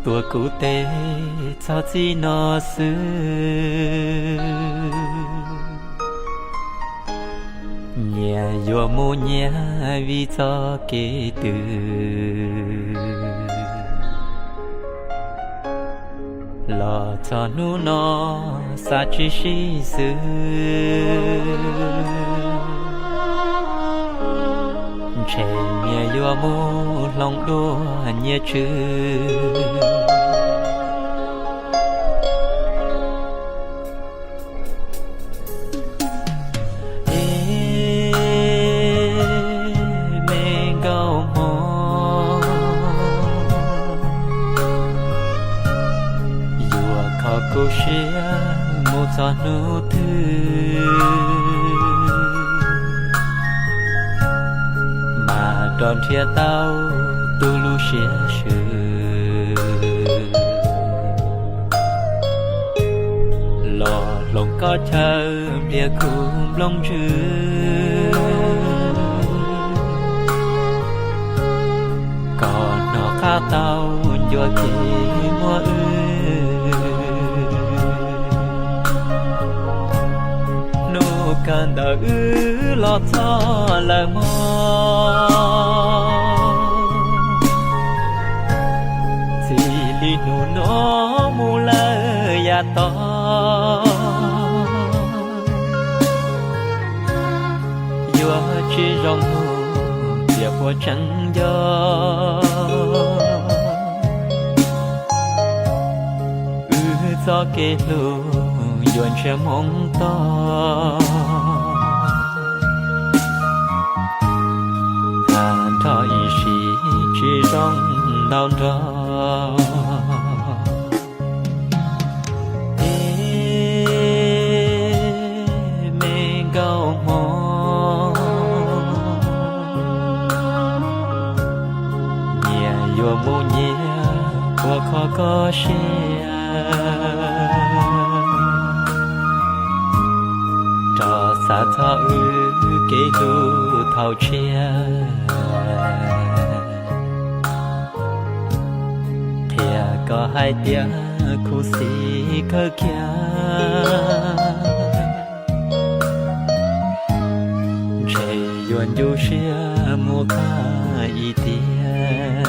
tuav kuv tes txog txij no xwb. Nyias yuav mus nyias vim txoj kev twg, los txog hnub no xav tsis sib xws. Ntshe nyias yuav mus hloov dua nyias tswv. Ib me nkauj hmoob, yuav kho kuv siab mus txog hnub twg, mas rov nrhiav tau tus lub siab swm. Los hloov koj chaw npliag kuv nplooj ntswg, kom hnov qab tau ncua kev muaj wb. Hnub kawg ntawd wb los txog lawm mog, txij li hnub no mus lawm yav tod, yuav tsis zoo mus tias puas tseeb nco. Wb txoj kev hlub yuav ntshiab hmoov to, tag nrho ib sim tsis zoo ntau nrog. Ib me nkauj hmoob, nyias yuav mus nyias ua kho koj siab, rov xav txog wb kev hlub thaum tshiab. Qhia koj hais tias khuv xim kawg kiag, ntshe yuav ncu siab mus tag ib tiam.